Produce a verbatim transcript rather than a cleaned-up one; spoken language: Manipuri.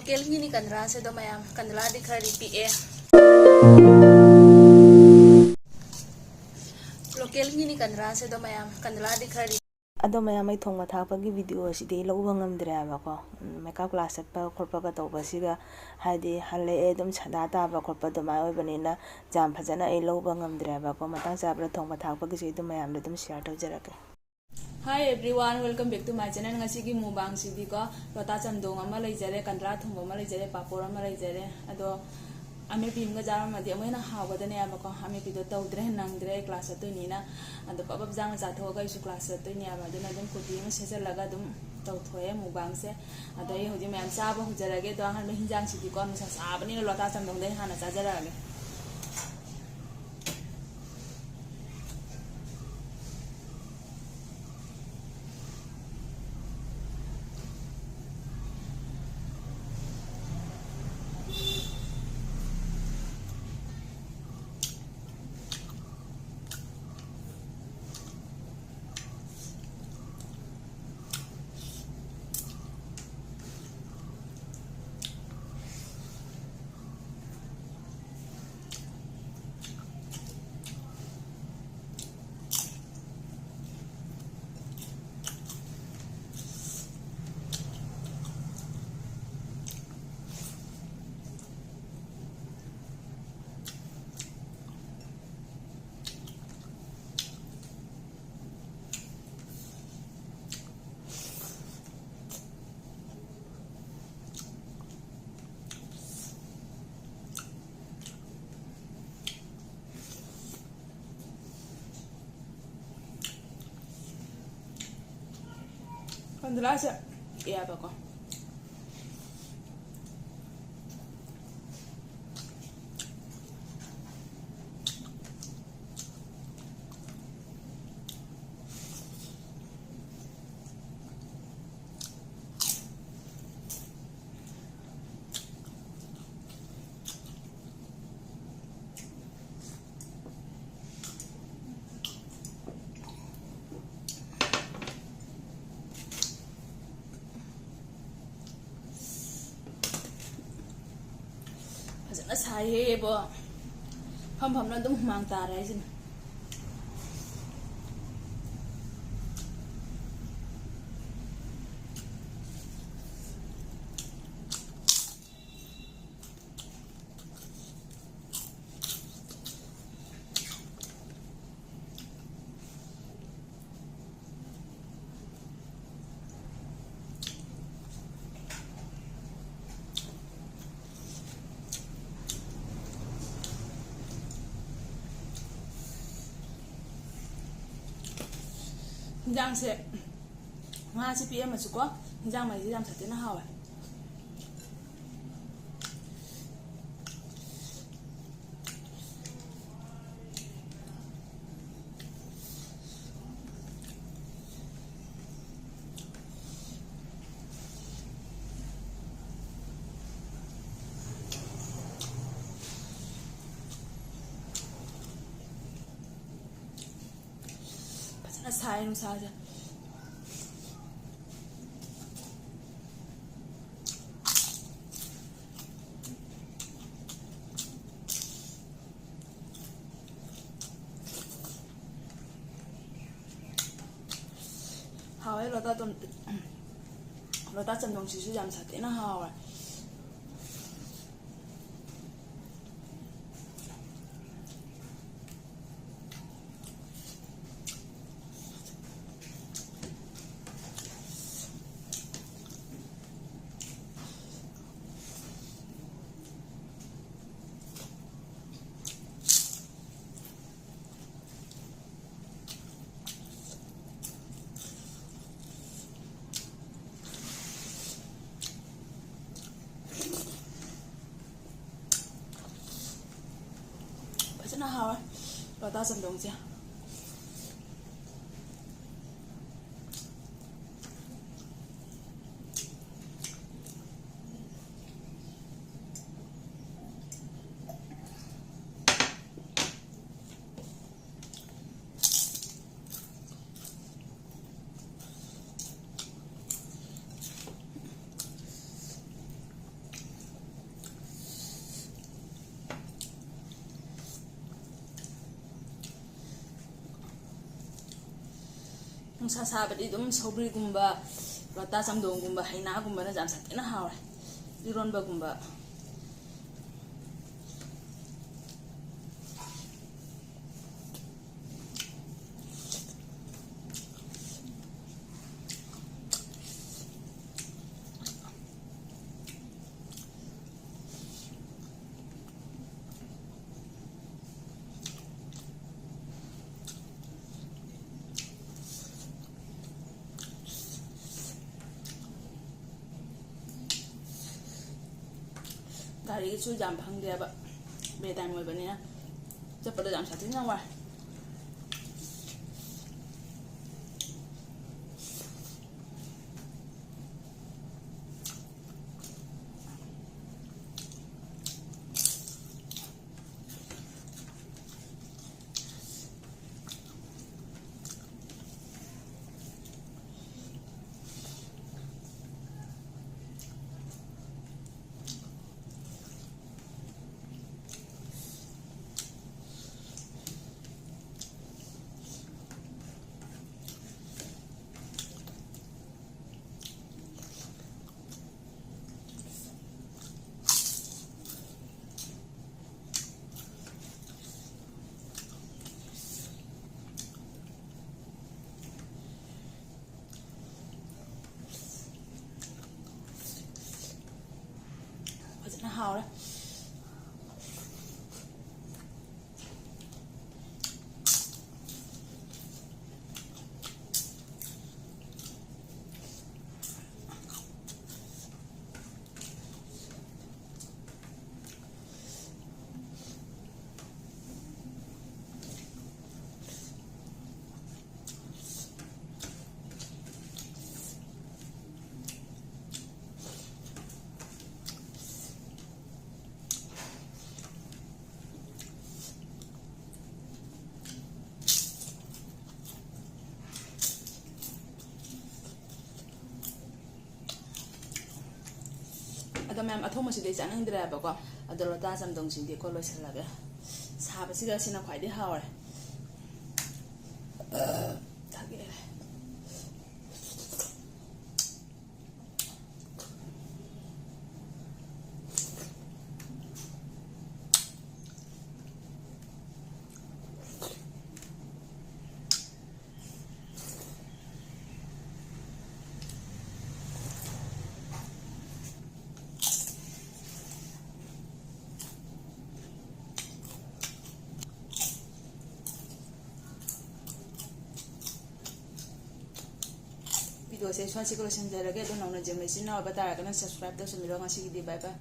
ꯂꯣꯀꯦꯜꯒꯤꯅꯤ ꯀꯟꯗ꯭ꯔꯥꯁꯦ ꯑꯗꯣ ꯃꯌꯥꯝ, ꯀꯟꯗ꯭ꯔꯥꯗꯤ ꯈꯔꯗꯤ ꯄꯤꯛꯑꯦ꯫ ꯂꯣꯀꯦꯜꯒꯤꯅꯤ ꯀꯟꯗ꯭ꯔꯥꯁꯦ ꯑꯗꯣ ꯃꯌꯥꯝ, ꯀꯟꯗ꯭ꯔꯥꯗꯤ ꯈꯔꯗꯤ ꯑꯗꯣ ꯃꯌꯥꯝ, ꯑꯩ ꯊꯣꯡꯕ ꯊꯥꯛꯄꯒꯤ ꯚꯤꯗꯤꯑꯣ ꯑꯁꯤꯗꯤ ꯂꯧꯕ ꯉꯝꯗ꯭ꯔꯦ ꯍꯥꯏꯕꯀꯣ꯫ ꯎꯝ, ꯃꯦꯀꯞ ꯀ꯭ꯂꯥꯁ ꯆꯠꯄ ꯈꯣꯠꯄꯒ ꯇꯧꯕꯁꯤꯒ, ꯍꯥꯏꯗꯤ ꯍꯜꯂꯛꯑꯦ ꯑꯗꯨꯝ ꯁꯟꯗꯥ ꯇꯥꯕ ꯈꯣꯠꯄ ꯑꯗꯨꯃꯥꯏꯅ ꯑꯣꯏꯕꯅꯤꯅ, ꯌꯥꯝ ꯐꯖꯅ ꯑꯩ ꯂꯧꯕ ꯉꯝꯗ꯭ꯔꯦ ꯍꯥꯏꯕꯀꯣ꯫ ꯃꯇꯥꯡ ꯆꯥꯕꯗ ꯊꯣꯡꯕ ꯊꯥꯛꯄꯒꯤꯁꯨ ꯑꯩ ꯑꯗꯨꯝ ꯃꯌꯥꯝꯗ ꯑꯗꯨꯝ ꯁꯤꯌꯔ ꯇꯧꯖꯔꯛꯀꯦ꯫ Hi everyone, welcome back to my channel. ꯉꯁꯤꯒꯤ ꯃꯨꯛꯕꯥꯡꯁꯤꯗꯤꯀꯣ, ꯂꯣꯇꯥ ꯆꯝꯊꯣꯡ ꯑꯃ ꯂꯩꯖꯔꯦ, ꯀꯟꯗ꯭ꯔꯥ ꯊꯣꯡꯕ ꯑꯃ ꯂꯩꯖꯔꯦ, ꯄꯥꯄꯣꯔ ꯑꯃ ꯂꯩꯖꯔꯦ꯫ ꯑꯗꯣ ꯑꯃꯦꯠꯄꯤ ꯑꯃꯒ ꯆꯥꯔꯝꯃꯗꯤ ꯑꯃꯨꯛ ꯍꯦꯟꯅ ꯍꯥꯎꯒꯗꯅꯦꯕꯀꯣ꯫ ꯑꯃꯦꯠꯄꯤꯗꯣ ꯇꯧꯗ꯭ꯔꯦ, ꯅꯪꯗ꯭ꯔꯦ, ꯑꯩ ꯀ꯭ꯂꯥꯁ ꯆꯠꯇꯣꯏꯅꯤꯅ꯫ ꯑꯗꯣ ꯄꯞ ꯄꯞ ꯆꯥꯅ ꯆꯥꯊꯣꯛꯑꯒ ꯑꯩꯁꯨ ꯀ꯭ꯂꯥꯁ ꯆꯠꯇꯣꯏꯅꯦꯕ꯫ ꯑꯗꯨꯅ ꯑꯗꯨꯝ ꯀꯨꯔꯇꯤ ꯑꯃ ꯁꯦꯠꯆꯜꯂꯒ ꯑꯗꯨꯝ ꯇꯧꯊꯣꯛꯑꯦ ꯃꯨꯛꯕꯥꯡꯁꯦ꯫ ꯑꯗꯣ ꯑꯩ ꯍꯧꯖꯤꯛ ꯃꯌꯥꯝ ꯆꯥꯕ ꯍꯧꯖꯔꯒꯦ꯫ ꯑꯗꯣ ꯑꯍꯥꯟꯕ ꯍꯤꯟꯖꯥꯡꯁꯤꯗꯤꯀꯣ, ꯅꯨꯡꯁꯥ ꯁꯥꯕꯅꯤꯅ ꯂꯣꯇꯥ ꯆꯝꯊꯣꯡꯗꯩ ꯍꯥꯟꯅ ꯆꯥꯖꯔꯛꯑꯒꯦ꯫ ꯀꯟꯗ꯭ꯔꯥꯁꯦ ꯌꯥꯕꯀꯣ꯫ ꯁꯥꯏꯍꯦ ꯏꯕꯣ꯫ ꯐꯝ ꯐꯝꯅ ꯑꯗꯨꯝ ꯍꯨꯃꯥꯡ ꯇꯥꯔꯦ ꯍꯥꯏꯁꯤꯅꯦ꯫ ꯍꯤꯟꯖꯥꯡꯁꯦ, ꯉꯥꯁꯦ ꯄꯤꯛꯑꯝꯃꯁꯨꯀꯣ, ꯍꯤꯟꯖꯥꯡ ꯃꯍꯤꯁꯦ ꯌꯥꯝ ꯁꯥꯊꯤꯅ ꯍꯥꯎꯋꯦ꯫ ꯐꯖꯅ ꯁꯥꯏ ꯅꯨꯡꯁꯥꯁꯦ꯫ ꯍꯥꯎꯋꯦ ꯂꯣꯇꯥ ꯇꯣꯝ-, ꯂꯣꯇꯥ ꯆꯝꯊꯣꯡꯁꯤꯁꯨ ꯌꯥꯝ ꯁꯥꯊꯤꯅ ꯍꯥꯎꯋꯦ꯫ ꯐꯖꯅ ꯍꯥꯎꯋꯦ ꯂꯣꯇꯥ ꯆꯝꯊꯣꯡꯁꯦ꯫ ꯅꯨꯡꯁꯥ ꯁꯥꯕꯗꯤ ꯑꯗꯨꯝ ꯁꯧꯒ꯭ꯔꯤꯒꯨꯝꯕ, ꯂꯣꯇꯥ ꯆꯝꯊꯣꯡꯒꯨꯝꯕ, ꯍꯩꯅꯥꯒꯨꯝꯕꯅ ꯌꯥꯝ ꯁꯥꯊꯤꯅ ꯍꯥꯎꯔꯦ꯫ ꯏꯔꯣꯟꯕꯒꯨꯝꯕ꯫ ꯒꯥꯔꯤꯒꯤꯁꯨ ꯌꯥꯝ ꯐꯪꯗꯦꯕ, ꯕꯦ ꯇꯥꯏꯝ ꯑꯣꯏꯕꯅꯤꯅ꯫ ꯆꯠꯄꯗ ꯌꯥꯝ ꯁꯥꯊꯤꯅ ꯋꯥꯏ꯫ ꯐꯖꯅ ꯍꯥꯎꯔꯦ꯫ ꯑꯗꯣ ꯃꯌꯥꯝ, ꯑꯊꯣꯡꯕꯁꯤꯗꯤ ꯑꯩ ꯆꯥꯅꯤꯡꯗ꯭ꯔꯦꯕꯀꯣ꯫ ꯑꯗꯣ ꯂꯣꯇꯥ ꯆꯝꯊꯣꯡꯁꯤꯡꯗꯤ ꯀꯣ ꯂꯣꯏꯁꯤꯜꯂꯒꯦ꯫ ꯁꯥꯕꯁꯤꯒ ꯁꯤꯅ ꯈ꯭ꯋꯥꯏꯗꯩ ꯍꯥꯎꯔꯦ꯫ ꯊꯛꯑꯦ꯫ ꯚꯤꯗꯤꯑꯣꯁꯦ ꯁ꯭ꯋꯥꯏꯁꯤꯒ ꯂꯣꯏꯁꯤꯟꯖꯔꯒꯦ꯫ ꯑꯗꯣ ꯅꯧꯅ ꯌꯦꯡꯕ ꯏꯆꯤꯟ ꯏꯅꯥꯎ ꯑꯣꯏꯕ ꯇꯥꯔꯒꯅ subscribe ꯇꯧꯁꯟꯕꯤꯔꯣ꯫ ꯉꯁꯤꯒꯤꯗꯤ bye bye꯫